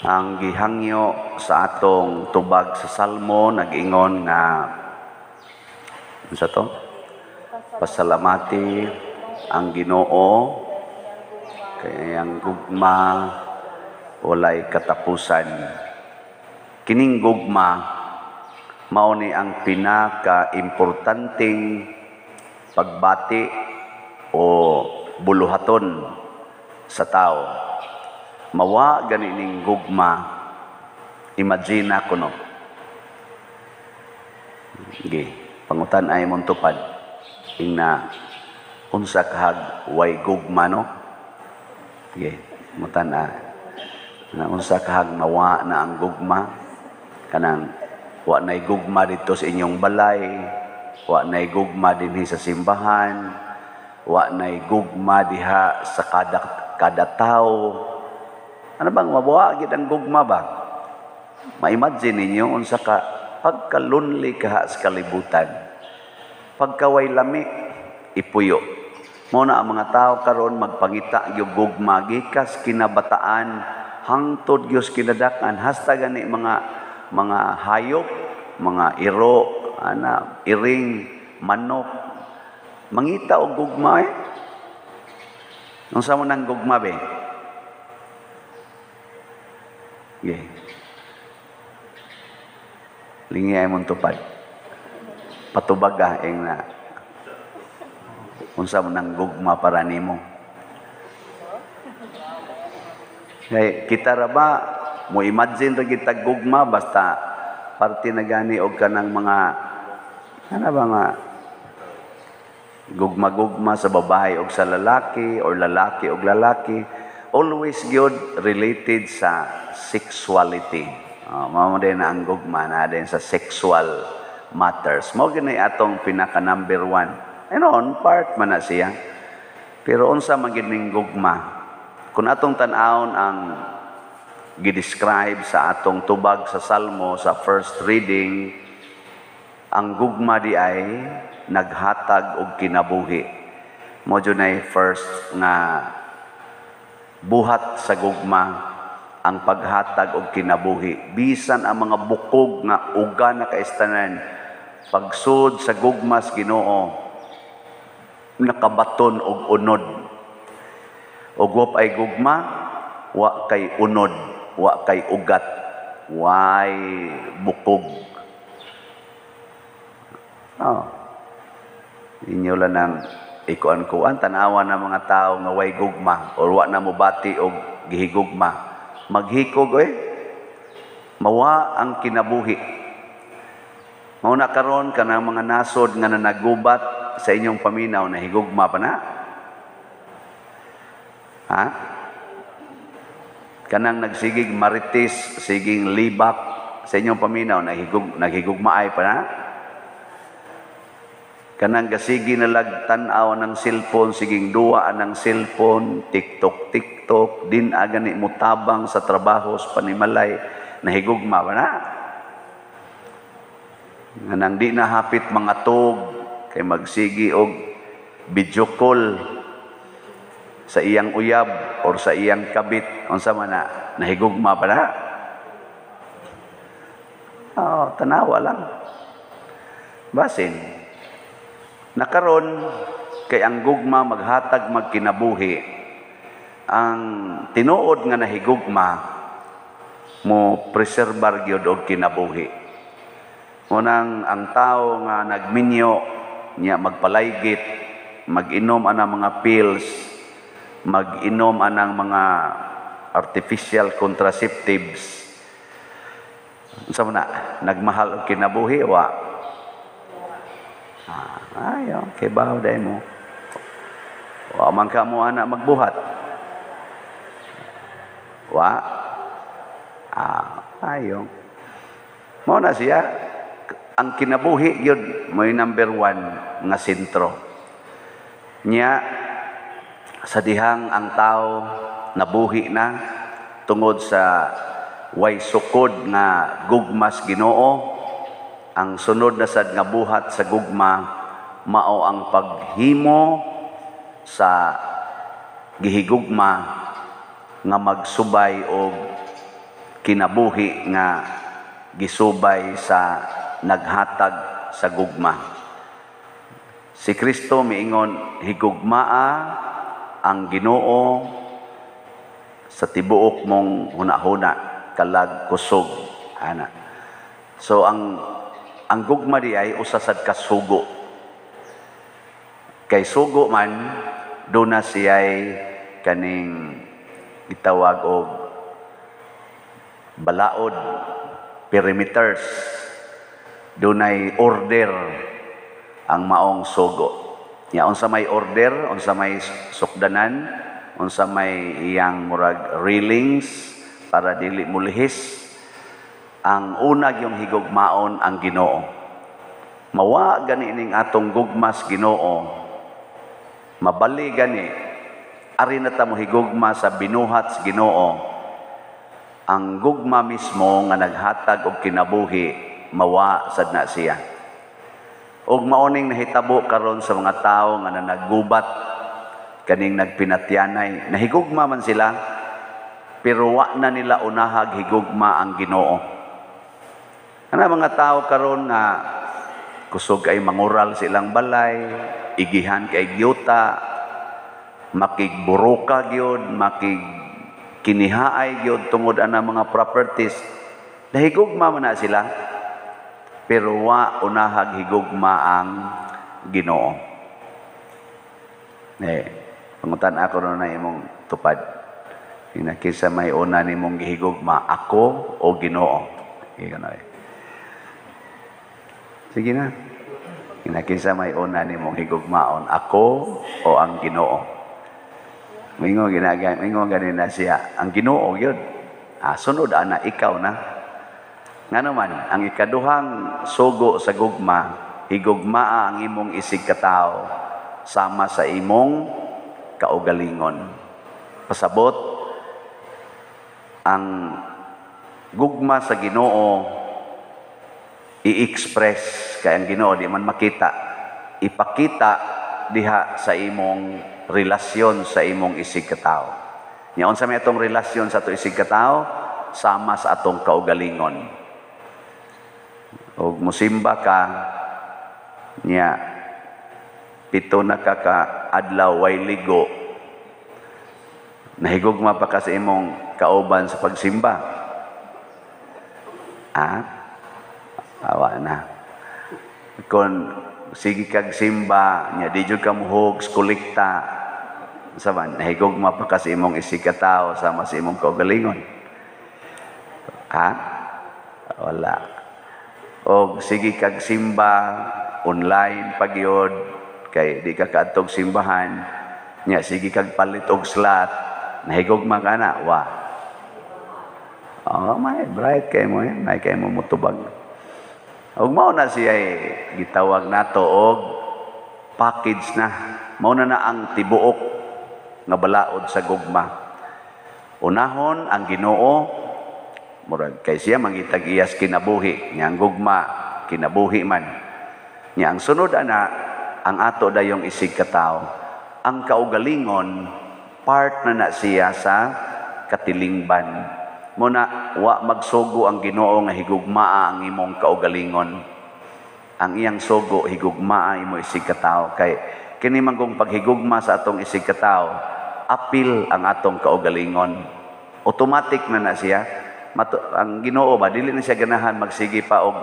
Ang gihangyo sa atong tubag sa Salmo nag-ingon nga unsa to? Pasalamati ang Ginoo kay ang gugma walay katapusan. Kining gugma mao ni ang pinaka-importanteng pagbati o buluhaton sa tao. Mawa gani ning gugma, imagine ako, no. Sige, pangutan ay mong tupad. Ingna, unsa kahag way gugma, no? Sige, pangutan na. Na unsa kahag mawa na ang gugma? Kanang wa na'y gugma dito sa inyong balay, wa na'y gugma dinhi sa simbahan, wa na'y gugma diha sa kada kada tao. Ano bang mabuha gid ang gugma ba? Ma-imagine ninyo unsa ka pagka-lonely ka sa kalibutan. Pagkaway lami ipuyo. Mao na ang mga tao karon magpangita gyud gugma gikas kinabataan hangtod gyud kinadak-an, hasta gani mga hayop, mga iro, ana, iring, manok, mangita og gugma eh. Unsa man ang gugma be? Yeah. Lingi ay mong tupad. Patubag ah, ing na. Unsa man ang gugma para nimo? Kay kita ra ba mo imagine ra kita gugma basta parte na gani og kanang mga ano ba nga gugma-gugma sa babae og sa lalaki or lalaki og lalaki, always gyud related sa sexuality. Mao din na ang gugma na din sa sexual matters. Mao gyud atong pinaka number one. And on part man na siya. Pero unsa man gyud ning gugma? Kung atong tan-awon ang gi-describe sa atong tubag sa Salmo sa first reading, ang gugma di ay naghatag og kinabuhi. Mo jud nay first nga buhat sa gugma, ang paghatag og kinabuhi. Bisan ang mga bukog nga uga na kaistanan, pagsud sa gugma sa Ginoo, nakabaton og unod. Og wa ay gugma, wa kay unod, wa kay ugat, way bukog. Oh. Inyo lang ang ikuan-kuan, tanawa ng mga tao nga way gugma or wa na mobati og gihigugma. Maghikog eh. Mawa ang kinabuhi. Mao na karon kanang mga nasod nga nanagubat sa inyong paminaw, nahigugma pa na. Ha? Kanang nagsigig marites, siging libak sa inyong paminaw, naghigugmaay pa na. Kanang gasigi nalag tan-aw ng cellphone, siging duwa ng cellphone, TikTok, TikTok, din agani mutabang sa trabaho sa panimalay, nahigugma ba na? Nang di na hapit mga tog, kay magsigi og video call sa iyang uyab or sa iyang kabit, unsa man na, nahigugma pa na? Oh, tanawa lang. Basin. Nakaron kay ang gugma maghatag magkinabuhi. Ang tinuod nga nahigugma mo preserbar gyud og kinabuhi. Munang ang tao nga nagminyo niya magpalaygit, mag-inom anang mga pills, mag-inom anang mga artificial contraceptives. Unsa man na nagmahal og kinabuhi wa? Ayo, kay bawo dai mo. Wa man ka mo ana magbuhat. Wa. Ayo. Mao na siya ang kinabuhi gyud mo'y number one nga sentro. Nya sa dihang ang tao nabuhi na tungod sa way sukod nga gugmas Ginoo, ang sunod na sad nga buhat sa gugma mao ang paghimo sa gihigugma nga magsubay og kinabuhi nga gisubay sa naghatag sa gugma. Si Kristo miingon, "Higugmaa ang Ginoo sa tibuok mong hunahuna, kalag, kusog," ana. So ang gugma di ay usa sad ka sugo. Kay sugo man, duna siya'y kaning gitawag og balaod, perimeters, dunay order ang maong sugo. Ya, unsa may order, unsa may sukdanan, unsa may iyang murag railings para dili mulihis? Ang una yung higugmaon ang Ginoo. Mawa gani ning atong gugmas Ginoo, mabali gani ari na ta mo higugma sa binuhat sa Ginoo, ang gugma mismo nga naghatag og kinabuhi, mawa sad na siya. Og maoning nahitabo karon sa mga tawo nga nanagubat, kaning nagpinatyanay, nahigugma man sila, pero wa na nila unahag higugma ang Ginoo. Ana mga tao karon nga kusog ay mangural silang balay, igihan kay gyuta, makigburuka gyud, makigkinihaay gyud tungod ana mga properties. Nahigugma man na sila, pero wa unahag higugma ang Ginoo. Eh, pangutan ako na imong tupad. Kinsa may una nimong gihigugma, ako o Ginoo? Sige na. Sige na. Kinsa may una nimong higugmaon, ako o ang Ginoo? Mingo ginaga, mingo gani na siya, ang Ginoo gyud. Ah, sunod ana ikaw na. Ngano man, ang ikaduhang sugo sa gugma, higugmaa ang imong isig katawo sama sa imong kaugalingon. Pasabot, ang gugma sa Ginoo i-express, kay ang Ginoo di man makita, ipakita diha sa imong relasyon sa imong isig katawo. Nya unsa may atong relasyon sa ato isig katawo? Sama sa atong kaugalingon. Og musimba ka nya 7 na ka ka adlaw way ligo, nahigugma pa ka sa imong kauban sa pagsimba? Ah, awa na. Kung sige kag simba nya di jud ka muhog kolekta, sa man nahigugma pa ka sa imong isig katawo sama sa imong kaugalingon? Ha, wala. Og sige kag simba online pagyod kay di ka kaadtog simbahan, nya sige kag palit og slot, nahigugma ka na? Wa. Oh, may bright kay mo, eh. May kay mo mutubag. Og mao na siya eh, gitawag nato og package na. Mao na na ang tibuok nga balaod sa gugma. Unahon ang Ginoo, murag kay siya mangitag iyas kinabuhi, nya ang gugma kinabuhi man. Nya ang sunod ana ang ato dayong isig katawo. Ang kaugalingon part na na siya sa katilingban. Muna wa magsugo ang Ginoo nga higugmaa ang imong kaugalingon. Ang iyang sugo, higugmaa imo isig katawo, kay kini man kung paghigugma sa atong isig katawo, apil ang atong kaugalingon. Automatic na na siya. Ang Ginoo ba dili na siya ganahan magsige pa og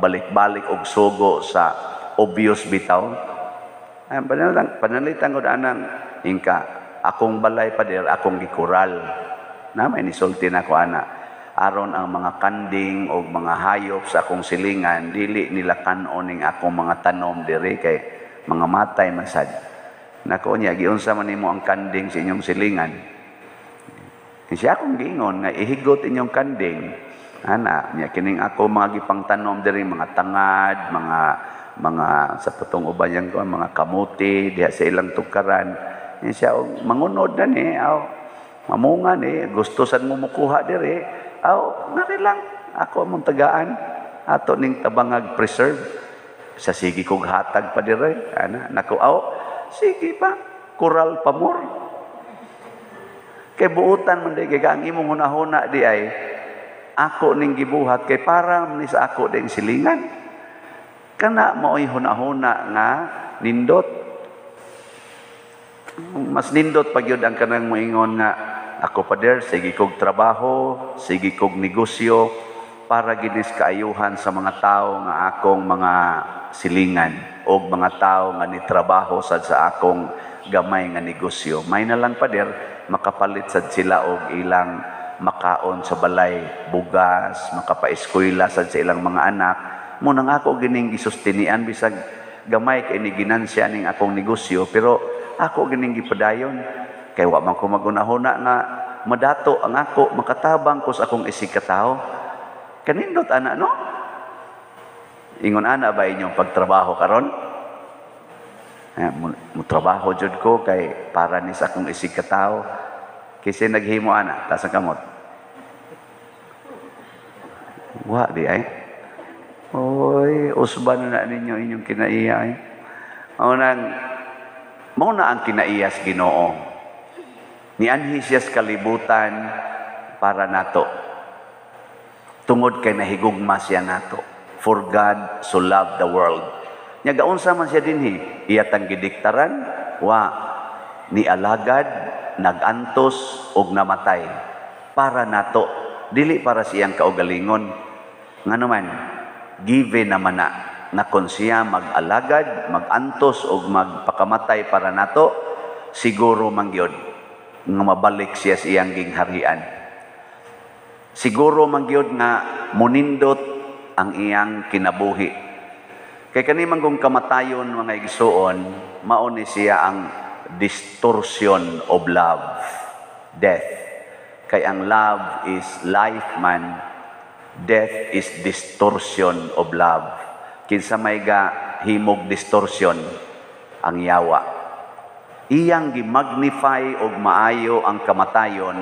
balik-balik og sugo sa obvious bitaw. Ay, panalitan ko anang ingka, "Akong balay, pader, akong gikural." Na may nisulti na ko ana. "Aron ang mga kanding o mga hayop sa akong silingan, dili nila kan-on ning akong mga tanom diri kay mga matay man sad." Nako niya, giunsa man nimo ang kanding sa inyong silingan? Siya akong giingon nga ihigot inyong kanding. Ana, niya kining ako mga gipangtanom diri, mga tangad, mga sa patong uban yan ko, mga kamuti diha sa ilang tukaran. Niya siya og mangunod na ni, aw mamunga ni, gusto sad mo mukuha diri, aw ngari lang ako among tagaan ato ning tabangag preserve sa sige kog hatag pa diri ana. Nako, aw sige pa, kural pa more. Kay buutan man di kay ang imong hunahuna di ay Ako ning gibuhat kay para ni sa ako ding silingan. Kana mao'y hunahuna nga nindot. Mas nindot pag yun ang kanang moingon nga, "Ako, Pader, sige kog trabaho, sige kog negosyo para ginis kaayuhan sa mga tao nga akong mga silingan o mga tao nga nitrabaho sad sa akong gamay nga negosyo. May na lang, Pader, makapalit sad sila og ilang makaon sa balay, bugas, makapaeskwela sad sa ilang mga anak. Mo nang ako gining gisustinian bisag gamay kay ni ginansya ning akong negosyo, pero ako gining gipadayon kay wa man ko magunahuna nga madato ang ako, makatabang ko sa akong isig katawo." Kanindot ana, no? Ingon ana ba inyong pagtrabaho karon? Eh, mo trabaho jud ko kay para ni sa akong isig katawo. Kasi naghimo ana, taas ang kamot. Wa di ay. Oy, usban na ninyo inyong kinaiya ay. Mao na ang kinaiya sa Ginoo. Nianhi siya sa kalibutan para nato. Tungod kay nahigugma siya nato. For God so loved the world. Nya gaunsa man siya dinhi? Iya tang gidiktaran, wa, ni alagad, nagantos og namatay para nato, dili para siyang kaugalingon. Ngano man, given naman na na kung siya mag-alagad, mag-antos og magpakamatay para nato, siguro man gyud nga mabalik siya sa iyang gingharian. Siguro man gyud nga munindot ang iyang kinabuhi. Kay kani man kung kamatayon, mga igsuon, mao ni siya ang distortion of love, death. Kay ang love is life man, death is distortion of love. Kinsa may ga himog distortion? Ang yawa. Iyang gimagnify og maayo ang kamatayon,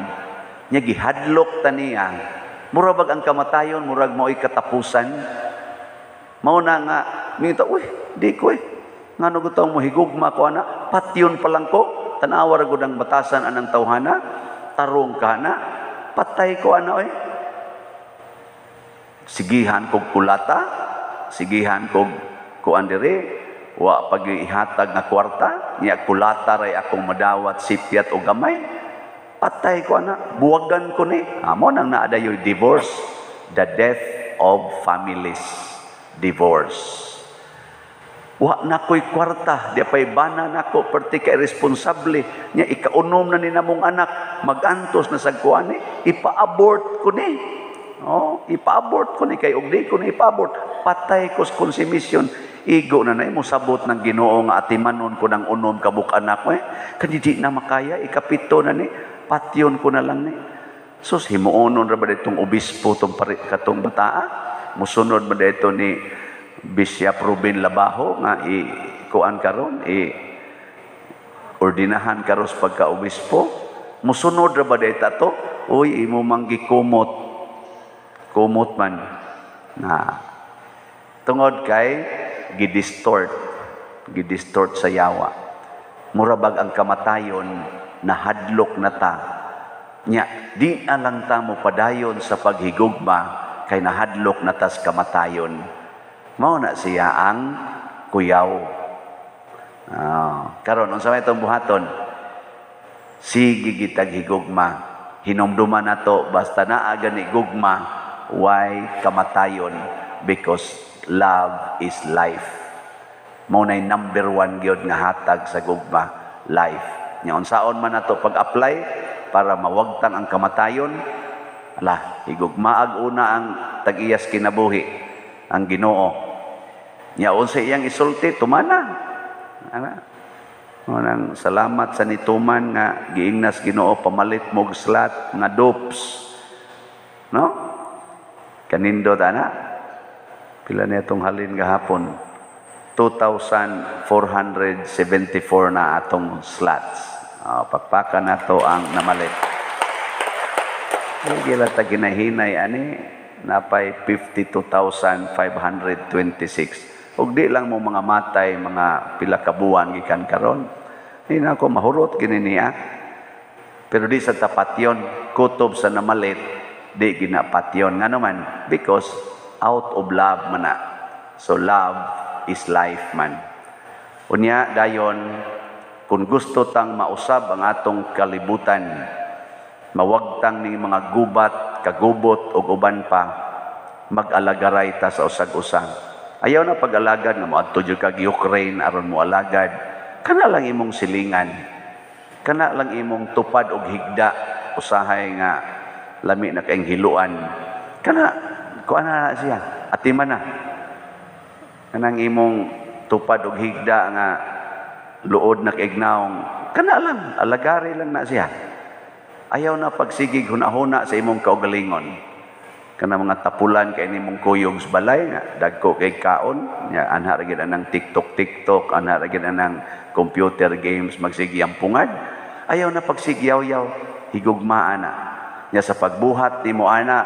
nya gihadlok ta niya. Mura bag ang kamatayon, murag mao'y katapusan. Mao na nga, minta, "Uy, di ko eh. Ngano gutong mo higugma ko ana, patyon pa lang ko, tanawa ra gud ang batasan anang tawhana, tarong ka na, patay ko ana oy. Sigihan kog kulata, sigihan kog kuan diri, wa pag ihatag nga kwarta, nya kulata ray akong madawat, sipyat o gamay. Patay ko ana, buwagan ko ni." Amo nang naa dayoy divorce, the death of families, divorce. Wa na ko'y kwarta, di pa'y bana nako, perti ka irresponsable, nya ikaunom na ni namong anak, magantos na sa kuan ni, ipa-abort ko ni. Oh, ipa-abort ko ni, kay og di ko ni ipa-abort, patay ko sa konsumisyon. Igo na na mo sabot ng Ginoo nga atimanon ko ng unom ka anak ko eh. Kani di na makaya, ikapito na ni, patyon ko na lang ni. Sus, himuonon ra ba ditong obispo tong pari, katong bataa? Musunod ba dito ni Bishop Ruben Labajo nga i kuan karon, i ordinahan karon sa pagka-obispo? Musunod ra ba dito to? Uy, imo mang gikumot. Kumot man na tungod kay gidistort sa yawa. Mura bag ang kamatayon nahadlok na ta. Nya di na lang ta mo padayon sa paghigugma kay nahadlok na tas kamatayon. Mao na siya ang kuyaw. Karon unsa may itong buhaton? Sige gitag higugma. Hinumduman nato, basta naa gani gugma, why kamatayon? Because love is life. Mao nay number one gyud nga hatag sa gugma, life. Nya unsaon man nato pag-apply para mawagtang ang kamatayon? Ala, higugmaag una ang tag-iyas kinabuhi, ang Ginoo. Nya unsa iyang isulti, tumana. Ana. Unang salamat sa nituman nga giingnas Ginoo, pamalit mog slot nga dupes. No? Kanindot ana. Pila na itong halin gahapon? 2,474 na atong slots. Pakpakan na to ang namalit. Hindi lang ta ginahinay ani, napay 52,526. Ug di lang mo mga matay, mga pila ka buwan gikan karon. Hindi na ako mahurot kini niya. Pero di sa tapat yon, kutob sa namalit, Di ginapatyon. Ngano man? Because out of love man na. So love is life man. Unya dayon, kung gusto tang mausab ang atong kalibutan, mawagtang ning mga gubat, kagubot ug uban pa, mag-alagaray ta sa usag-usa. Ayaw na pag-alagad nga moadto jud kag Ukraine aron mo alagad. Kana lang imong silingan. Kana lang imong tupad og higda, usahay nga lami na kayong hiluan. Kana kuan na siya, atiman na. Kanang imong tupad og higda nga luod na kay naong, kana lang, alagari lang na siya. Ayaw na pagsigig hunahuna sa imong kaugalingon. Kana mga tapulan kay nimong kuyog sa balay nga dagko kay kaon nya, anha ra gid anang TikTok TikTok, anha ra gid anang computer games, magsigi ang pungad. Ayaw na pagsigyaw-yaw, higugmaa na. Nya sa pagbuhat nimo ana,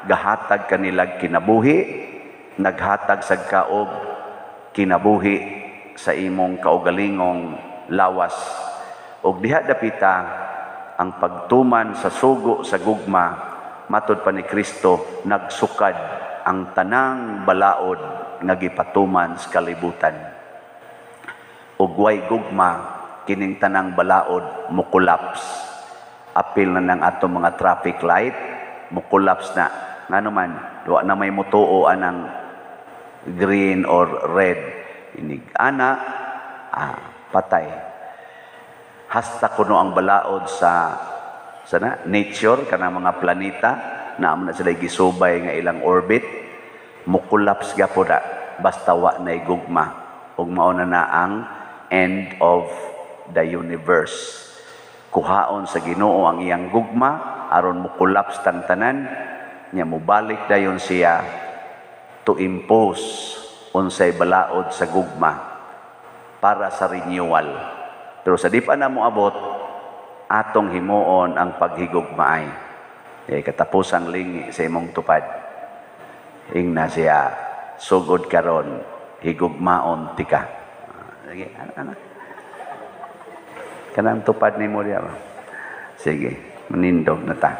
gahatag kanilag kinabuhi, naghatag sad ka og kinabuhi sa imong kaugalingong lawas. Og diha dapita ang pagtuman sa sugo sa gugma matod pa ni Kristo, nagsukad ang tanang balaod nga gipatuman sa kalibutan. Ug way gugma, kining tanang balaod mo-collapse. Apil na ng atong mga traffic light, mo-collapse na. Ngano man? Wa na may mutuo anang green or red. Inig ana, patay. Hasta kuno ang balaod sa sana nature, kana mga planeta na amo na sila gisubay nga ilang orbit, mo-collapse gyapon na basta wa nay gugma, ug mao na na ang end of the universe. Kuhaon sa Ginoo ang iyang gugma aron mo-collapse tang tanan nya, mobalik dayon siya to impose unsay balaod sa gugma para sa renewal. Pero sa di pa na moabot, atong himuon ang paghigugmaay. Eh, katapusang lingi sa imong tupad. Ingna siya, "Sugod karon, higugmaon tika." Ah, sige, ano, ano? Kanang tupad nimo diya ba? Sige, manindog na ta.